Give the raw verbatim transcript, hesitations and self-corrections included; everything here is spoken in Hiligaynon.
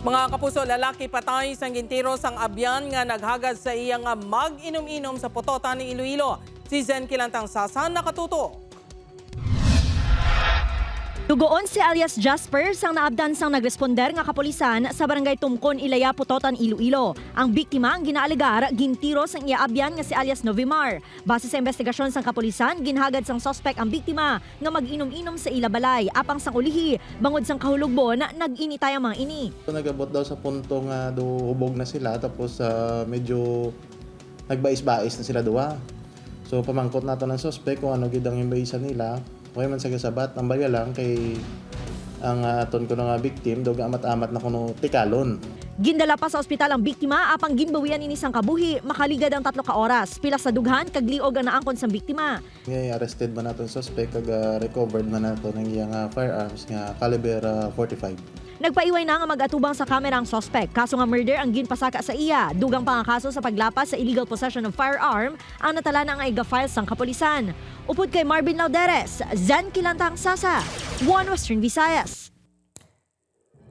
Mga kapuso, lalaki patay sang gintiro sang abyan nga naghagad sa iya nga mag-inom-inom sa Pototan, Iloilo. Si Zen Kilantang Sasa nakatutok. Dugoon si alias Jasper sang naabtan sang nagresponder nga kapulisan sa Barangay Tumcon, Ilaya, Pototan, Iloilo. Ang biktima ang ginaalegar gintiro sang iya abyan nga si alias Novemar. Base sa investigasyon sang kapulisan, ginhagad sang suspek ang biktima nga mag-inom-inom sa ila balay, apang sang ulihi, bangod sang kahulogbon, nag-initay ang mga ini. So, nag-abot daw sa punto nga do hubog na sila, tapos ah, medyo nagbais-bais na sila duha. So pamangkot nato ng suspek kung ano gid ang imbaisan nila. Way man sa gasabat, ang balya lang kay ang ah, aton kuno nga victim daw amat-amat na kuno tikalon. Gindala pa sa ospital ang biktima, apang ginbawian ini sang kabuhi makaligad ang tatlo ka oras. Pila sa dughan kag liog ang naangkon sang biktima. Ngay arrested man naton suspect kag ah, recovered man nato ng iyang ah, firearms nga caliber ah, forty-five. Nagpaiway na nga mag-atubang sa kamera ang suspek, kaso nga murder ang ginpasaka sa iya. Dugang pa nga kaso sa paglapas sa illegal possession of firearm ang natalana nga iga-file sang kapulisan. Upod kay Marvin Lauderes, Zen Kilantang Sasa, One Western Visayas.